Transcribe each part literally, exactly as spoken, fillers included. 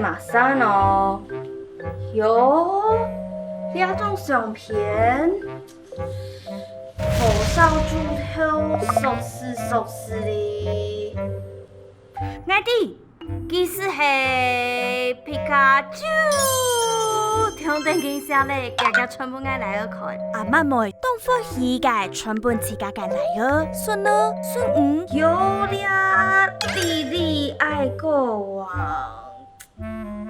麼儕哦？喲，這張相片，火燒豬頭，熟死熟死哩。𠊎知，其實係皮卡丘，聽等佢寫咧，遽遽傳分𠊎倈仔看。阿滿妹當歡喜个傳分自家个倈仔、孫女、孫女。喲，這弟弟愛國王。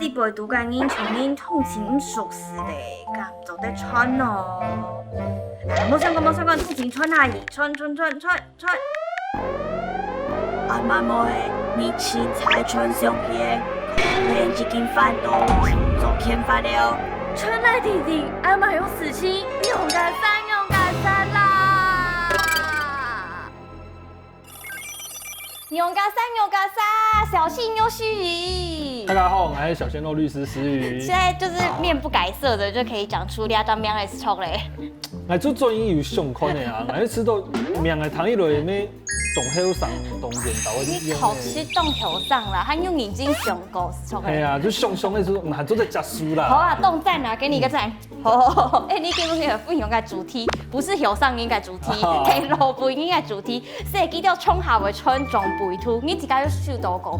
裡背肚个人像人通情毋熟事咧，敢做得傳哦？哎，莫相干，莫相干，通情傳下去，傳傳傳傳傳。阿滿妹，你凊彩傳相片，連已經翻到著牽翻了。傳來定定，阿滿有事情，仰結煞，仰結煞啦！ 仰結煞，仰結煞，小心有事。大家好，我是小鮮肉律師石宇。現在就是面不改色的就可以講出這張名个係著咧。𠊎就最近有想看个啊，𠊎就知道名个聽起來咩當後生、當緣投个樣呢。你考試當後生啦，還有認真想過係著咧。係啊，就想想个時候，嗯，還做得接受啦。好啊，當讚啊，給你一個讚。 好，哎，你今日个分享个主題，毋係後生人个主題，哦。係老輩人个主題，係佢兜創下會傳長輩圖，你自家有收到過無？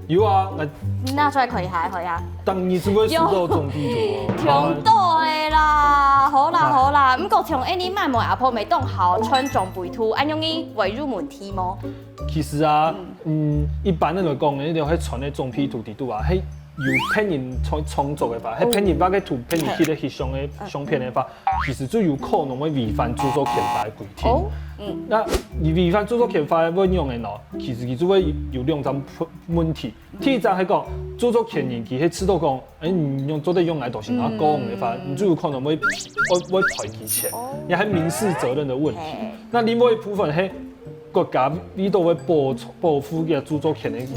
有啊，𠊎拿出來看一下，看一下。當然係會收到長輩圖哦。有，聽到个啦，好啦，啊。好啦，毋過像恁呢滿妹阿婆乜當好傳長輩圖，恁樣你會有問題無？ 其實啊，嗯，一般个來講，你兜係傳个長輩圖裡肚啊，係有別人創，創作个話，係別人畫个圖，別人去个翕相个，相片个話，其實就有可能會違反著作權法个規定。哦，嗯。該你違反著作權法會仰仔呢？其實佢就會有兩種問題。第一種係講，著作權人佢係知道講，哎，你用，做得用來東西，然後講个話，你就有可能會，會，會賠佢錢，也係民事責任个問題。該另外一部分係 國家為著愛保，保護个著作權个人，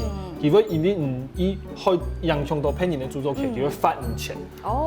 佢會因為你，佢會影響到別人个著作權，佢會罰你錢。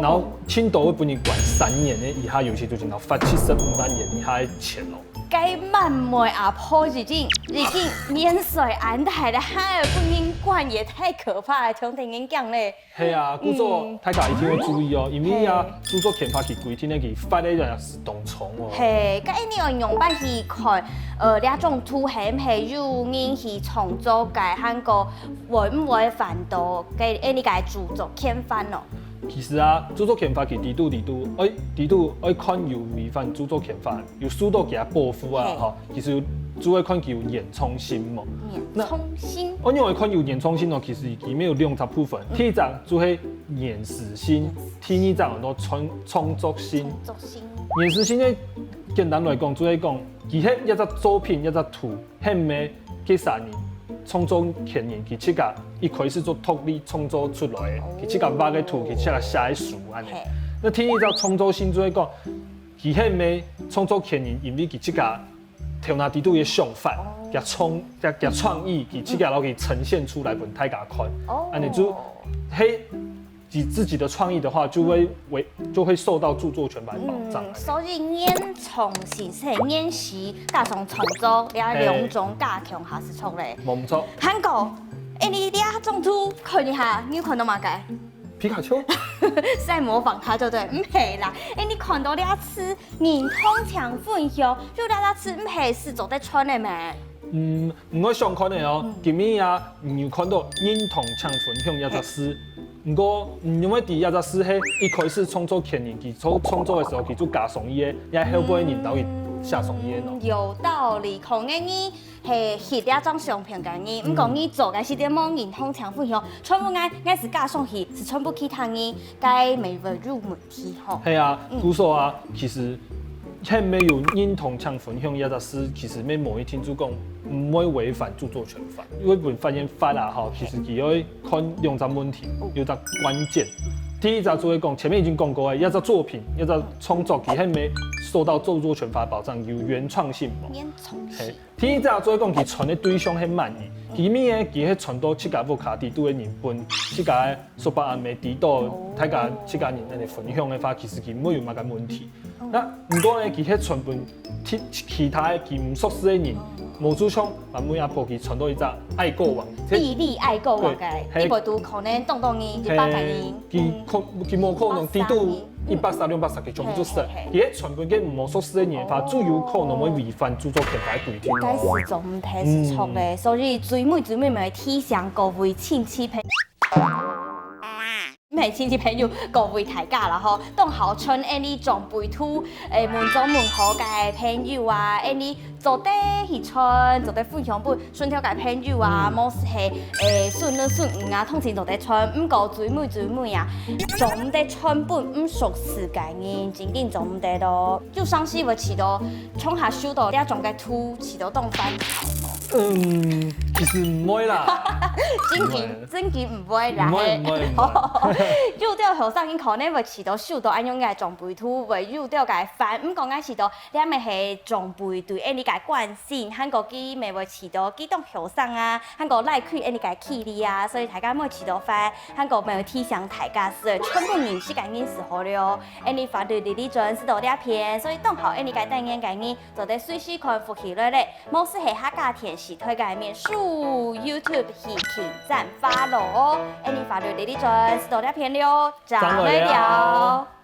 然後盡多會分你關三年个以下有期徒刑，然後罰七十五萬元以下个錢哦。該滿妹阿婆已經，已經年歲恁大了，還愛分人關，也太可怕了，聽著人講咧。 係啊，故所大家一定愛注意哦，因為啊，著作權法佢規定个，佢罰个也係當重哦。係，該你愛仰般去看，呃，這張圖係毋係有人去創作个，還過會毋會犯到該，該个著作權法哦？其實啊，著作權法佢裡肚，裡肚，愛，裡肚愛看有違反著作權法，有受到佢个保護啊，吼。 其實就愛看佢有原創性無。原創性。該仰般看有原創性哦，其實佢有兩隻部分。第一隻就係原始性，第二隻安到創，創作性。創作性。原始性呢，簡單來講，就係講，佢係一隻作品、一隻圖，係毋係該儕人創作權人佢自家一開始就獨立創作出來个，佢自家畫个圖，佢自家寫个書恁仔。該第二隻創作性就係講，佢係毋係創作權人，因為佢自家 頭那裡肚个想法，佢創，佢，佢創意，佢自家摎佢呈現出來分大家看。恁仔就，係，佢自己个創意个話，就會，會，就會受到著作權法个保障。嗯，所以原創性係原始加上創作，這兩種加強下係著咧。無錯。還過，哎，你這張圖看一下，你有看到麼个？皮卡丘？係模仿佢就對，毋係啦。哎，你看到這字 認同請分享，有這隻字毋係係做得傳个咩？嗯，毋過相看个哦，今晡日啊，你有看到認同請分享這隻字。毋過，你有無知這隻字係一開始創作權人佢創，創作个時候佢就加上去个，也後背人摎佢寫上去个呢？嗯，有道理，可能你 係翕這張相片个人，毋過你做个係無認同請分享，全部𠊎，𠊎係加上去，係全部其他人，該乜會有問題吼。係啊，故所啊，其實係無認同請分享這隻字，其實乜無一定就講毋會違反著作權法，因為分發言法啊，吼，其實佢愛看兩隻問題，有隻關鍵。第一隻就係講，前面已經講過个，這隻作品，這隻創作，佢係無受到著作權法保障，有原創性無？原創性。 第一隻就係講佢傳个對象係麼人，佢乜个佢係傳到自家屋下裡肚个人，分自家个叔伯阿姆知到，大家自家人恁仔分享个話，其實佢無有麼个問題。那毋過呢，其實傳分其其他个佢毋熟識个人，無就像阿妹阿婆佢傳到一隻愛罟王，比利愛罟王个，對一般都可能當當人，一百个人。佢可佢無可能知道一百三、兩百三个全部就識，其實傳分个無熟識个人，佢就有可能會違反著作權法个規定。該係做毋得係錯个，所以最尾最尾，愛提醒各位親戚朋友。毋係親戚朋友，各位大家啦吼，當好像恁呢長輩圖，誒，門中門口个朋友啊，恁呢做得去傳，做得分享分身邊个朋友啊，無係誒孫女孫女啊，通常做得傳，毋過最尾最尾啊，做毋得傳分毋熟識个人，真正做毋得咯。就算係會試著，從下收到這種个圖，試著當煩惱。嗯，其實毋會啦。真正真正毋會啦，毋會嘿毋會毋會。有兜後生人可能會試著收到恁樣个長輩圖，會有兜个煩。毋過𠊎試著，這乜係長輩對恁呢个關心，還過佢乜會試著佢當後生啊，還過拉開恁呢个距離啊，所以大家莫試著煩，還過乜提醒大家係，全部認識个人就好了。恁呢法律哩哩轉就到這片，所以當好恁呢个單元个人，做得隨時看福氣來咧。 無就係客家電視台个面書、YouTube去點讚follow哦。恁呢法律哩哩轉就到這片了，正來尞。